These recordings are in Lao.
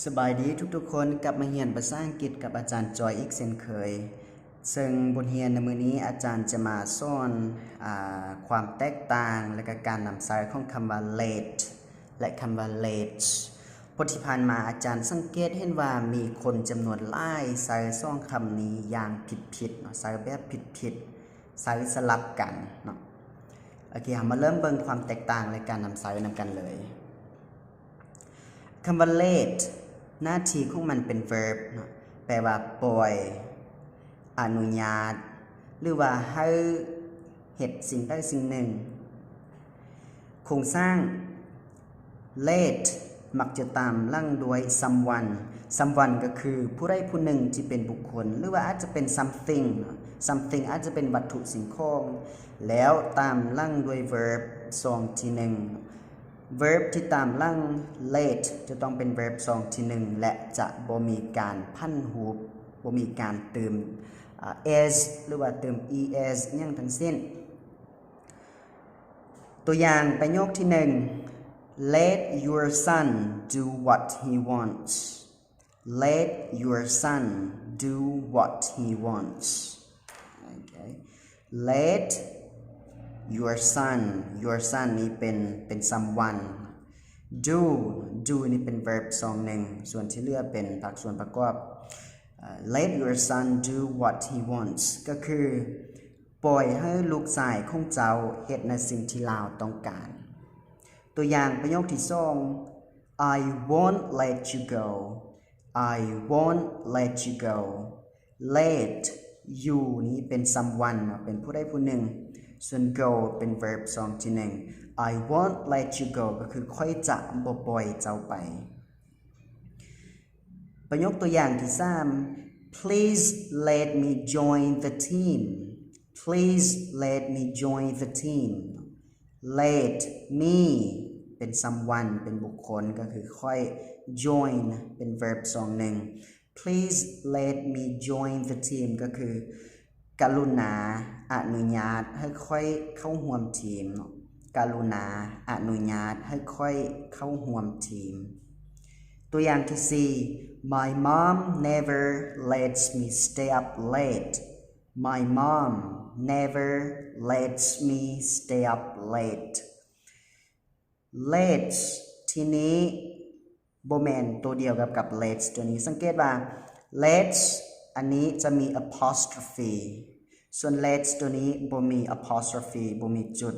ສະບາຍດີທຸກໆຄົນ, ກັບມາຮຽນພາສາອັງກິດກັບອາຈານຈອຍອີກເຊັ່ນເຄີຍ. ເຊິ່ງບົດຮຽນໃນມື້ນີ້ອາຈານຈະມາສອນ ອາ ຄວາມແຕກຕ່າງ ແລະກະການນຳໃຊ້ຂອງຄຳວ່າ late ແລະຄຳວ່າ late. ເພາະທີ່ຜ່ານມາອາຈານສັງເກດເຫັນວ່າມີຄົນຈຳນວນຫຼາຍໃຊ້ສອງຄຳນີ້ຢ່າງຜິດໆເນາະ, ໃຊ້ແບບຜິດໆ ໃຊ້ສະຫຼັບກັນເນາະ. ໂອເຄ, ເຮົາມາເລີ່ມເບິ່ງຄວາມແຕກຕ່າງ ແລະການນຳໃຊ້ນຳກັນເລີຍ. ຄຳວ່າ late ໜ້າທີ່ຂອງມັນເປັນ verb ເນາະ, ແປວ່າປ່ອຍ, ອະນຸຍາດ ຫຼືວ່າໃຫ້ເຮັດສິ່ງໃດສິ່ງໜຶ່ງ. ໂຄງສ້າງ late ມັກຈະຕາມຫຼັງດ້ວຍ someone. Someone ກໍຄືຜູ້ໃດຜູ້ໜຶ່ງທີ່ເປັນບຸກຄົນ ຫຼືວ່າອາດຈະເປັນ something ເນາະ, something ອາດຈະເປັນວັດຖຸສິ່ງຂອງ ແລ້ວຕາມຫຼັງດ້ວຍ verb ຊ່ອງທີໜຶ່ງ. verb ທີ່ຕາມຫຼັງ late ຈະຕ້ອງເປັນ verb ຊ່ອງທີໜຶ່ງ ແລະຈະບໍ່ມີການຜັນຮູບ, ບໍ່ມີການເຕີມ ອາ s ຫຼືວ່າເຕີມ es ຫຍັງທັງສິ້ນ. ຕົວຢ່າງປະໂຫຍກທີໜຶ່ງ Let your son do what he wants. Let your son do what he wants. ໂອເຄ Let your son, your son ນີ້ເປັນ ເປັນ someone. do, do ນີ້ເປັນ verb ຊ່ອງໜຶ່ງ, ສ່ວນທີ່ເຫຼືອເປັນພາກສ່ວນປະກອບ. ເອີ Let your son do what he wants ກໍຄື ປ່ອຍໃຫ້ລູກຊາຍຂອງເຈົ້າເຮັດໃນສິ່ງທີ່ລາວຕ້ອງການ. ຕົວຢ່າງປະໂຫຍກທີສອງ I won't let you go. I won't let you go. let you ນີ້ເປັນ someone ເນາະ, ເປັນຜູ້ໃດຜູ້ໜຶ່ງ, ສ່ວນ go ເປັນ verb ຊ່ອງທີໜຶ່ງ. I won't let you go ກໍຄືຂ້ອຍຈະບໍ່ປ່ອຍເຈົ້າໄປ. ປະໂຫຍກຕົວຢ່າງທີສາມ Please let me join the team. Please let me join the team. let me ເປັນ someone ເປັນບຸກຄົນ ກໍຄືຂ້ອຍ, join ເປັນ verb ຊ່ອງໜຶ່ງ. Please let me join the team ກໍຄື ກະລຸນາອະນຸຍາດໃຫ້ຂ້ອຍເຂົ້າຮ່ວມທີມເນາະ, ກະລຸນາອະນຸຍາດໃຫ້ຂ້ອຍເຂົ້າຮ່ວມທີມ. ຕົວຢ່າງທີສີ່ My mom never lets me stay up late. My mom never lets me stay up late. lets ທີນີ້ບໍ່ແມ່ນໂຕດຽວກັບ ກັບ lets ຕົວນີ້. ສັງເກດວ່າ lets ອັນນີ້ຈະມີ apostrophe, ສ່ວນ lets ຕົວນີ້ບໍ່ມີ apostrophe, ບໍ່ມີຈຸດ.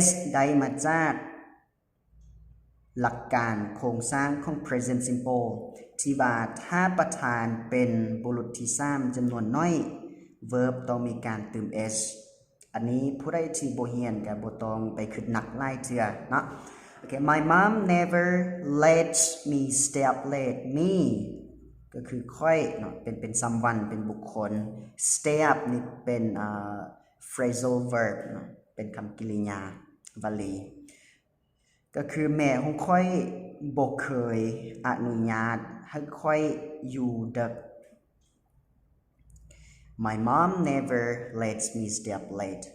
s ໄດ້ມາຈາກຫຼັກການໂຄງສ້າງຂອງ present simple ທີ່ວ່າຖ້າປະທານເປັນບຸລຸດທີສາມຈຳນວນໜ້ອຍ verb ຕ້ອງມີການຕື່ມ s. ອັນນີ້ຜູ້ໃດທີ່ບໍ່ຮຽນກໍບໍ່ຕ້ອງໄປຄິດໜັກຫຼາຍເທື່ອເນາະ. ໂອເຄ My mom never lets me stay up late. me ກໍຄືຂ້ອຍເນາະ, ເປັນ ເປັນ someone ເປັນບຸກຄົນ. stay up ນີ້ເປັນ ເອີ phrasal verb ເນາະ, ເປັນຄຳກິລິຍາວະລີ. ກໍຄືແມ່ຂອງຂ້ອຍບໍ່ເຄີຍອະນຸຍາດໃຫ້ຂ້ອຍຢູ່ເດິກ. My mom never lets me stay up late.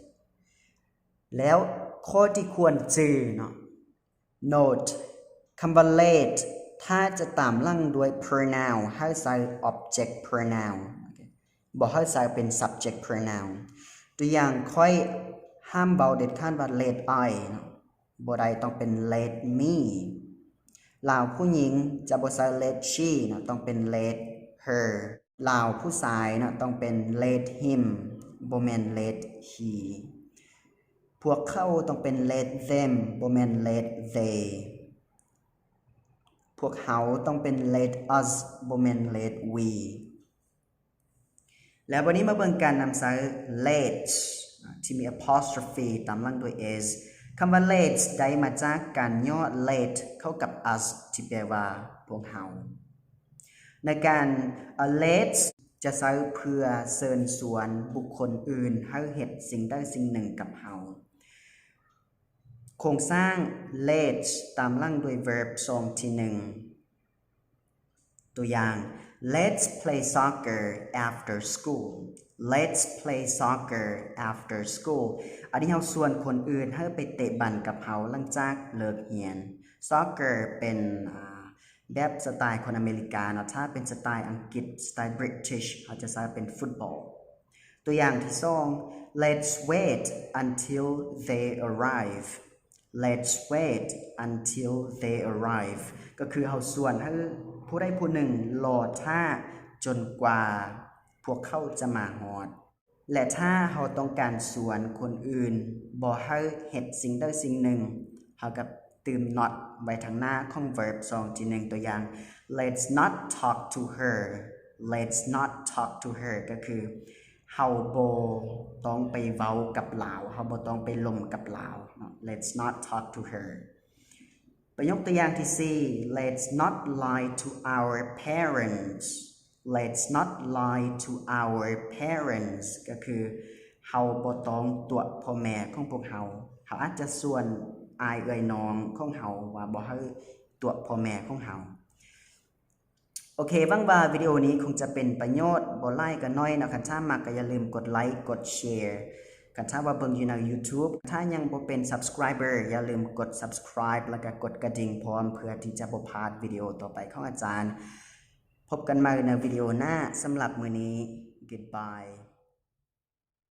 ແລ້ວຂໍ້ທີ່ຄວນຈື່ເນາະ, note ຄຳວ່າ let ຖ້າຈະຕາມຫຼັງດ້ວຍ pronoun ໃຫ້ໃຊ້ object pronoun, ບໍ່ໃຫ້ໃຊ້ເປັນ subject pronoun. ຕົວຢ່າງ ຂ້ອຍຫ້າມເວົ້າເດັດຂາດວ່າ let I ເນາະ, ບໍ່ໄດ້, ຕ້ອງເປັນ let me. ລາວຜູ້ຍິງຈະບໍ່ໃຊ້ let she ເນາະ, ຕ້ອງເປັນ let her. ລາວຜູ້ຊາຍເນາະ, ຕ້ອງເປັນ let him ບໍ່ແມ່ນ let he. ພວກເຂົາຕ້ອງເປັນ let them ບໍ່ແມ່ນ let they. ພວກເຮົາຕ້ອງເປັນ let us ບໍ່ແມ່ນ let we. ແລ້ວບັດນີ້ມາເບິ່ງການນຳໃຊ້ lets ທີ່ມີ apostrophe ຕາມຫຼັງດ້ວຍ s. ຄຳວ່າ lets ໄດ້ມາຈາກການຫຍໍ້ let ເຂົ້າກັບ us ທີ່ແປວ່າພວກເຮົາ. ໃນການ lets ຈະໃຊ້ເພື່ອເຊີນຊວນບຸກຄົນອື່ນໃຫ້ເຮັດສິ່ງໃດສິ່ງໜຶ່ງກັບເຮົາ. ໂຄງສ້າງ lets ຕາມຫຼັງດ້ວຍ verb ຊ່ອງທີໜຶ່ງ. ຕົວຢ່າງ Let's play soccer after school. Let's play soccer after school. ອັນນີ້ເຮົາຊວນຄົນອື່ນໃຫ້ໄປເຕະບານກັບເຮົາຫຼັງຈາກເລີກຮຽນ. soccer ເປັນ ອາ ແບບສະໄຕລ໌ຄົນອາເມລິກາເນາະ. ຖ້າເປັນສະໄຕລ໌ອັງກິດ ສະໄຕລ໌ British ເຮົາຈະໃຊ້ເປັນ football. ຕົວຢ່າງທີສອງ Let's wait until they arrive. Let's wait until they arrive. ກໍຄືເຮົາຊວນໃຫ້ຜູ້ໃດຜູ້ໜຶ່ງລໍຖ້າຈົນກວ່າພວກເຂົາຈະມາຮອດ. ແລະ ຖ້າເຮົາຕ້ອງການຊວນຄົນອື່ນບໍ່ໃຫ້ເຮັດສິ່ງໃດສິ່ງໜຶ່ງ ເຮົາກໍຕື່ມ not ໄວ້ທາງໜ້າຂອງ verb ສອງທີໜຶ່ງ. ຕົວຢ່າງ Let's not talk to her. Let's not talk to her ກໍຄື ເຮົາບໍ່ຕ້ອງໄປເວົ້າກັບລາວ, ເຮົາບໍ່ຕ້ອງໄປລົມກັບລາວເນາະ. Let's not talk to her. ປະໂຫຍກຕົວຢ່າງທີສີ່ Let's not lie to our parents. Let's not lie to our parents. ກໍຄື ເຮົາບໍ່ຕ້ອງຕົວະພໍ່ແມ່ຂອງພວກເຮົາ. ເຮົາອາດຈະຊວນອ້າຍເອື້ອຍນ້ອງຂອງເຮົາວ່າບໍ່ໃຫ້ຕົວະພໍ່ແມ່ຂອງເຮົາ. ໂອເຄ ຫວັງວ່າວິດີໂອນີ້ຄົງຈະເປັນປະໂຫຍດ ບໍ່ຫຼາຍກໍໜ້ອຍເນາະ. ຄັນຖ້າມັກກໍຢ່າລືມກົດໄລ ກົດແຊ. ຄັນຖ້າວ່າເບິ່ງຢູ່ໃນ YouTube ຖ້າຍັງບໍ່ເປັນ subscriber ຢ່າລືມກົດ subscribe ແລ້ວກໍກົດກະດິ່ງພ້ອມ ເພື່ອທີ່ຈະບໍ່ພາດວິດີໂອຕໍ່ໄປຂອງອາຈານ. ພົບກັນໃໝ່ໃນວິດີໂອໜ້າ. ສຳລັບມື້ນີ້ Goodbye.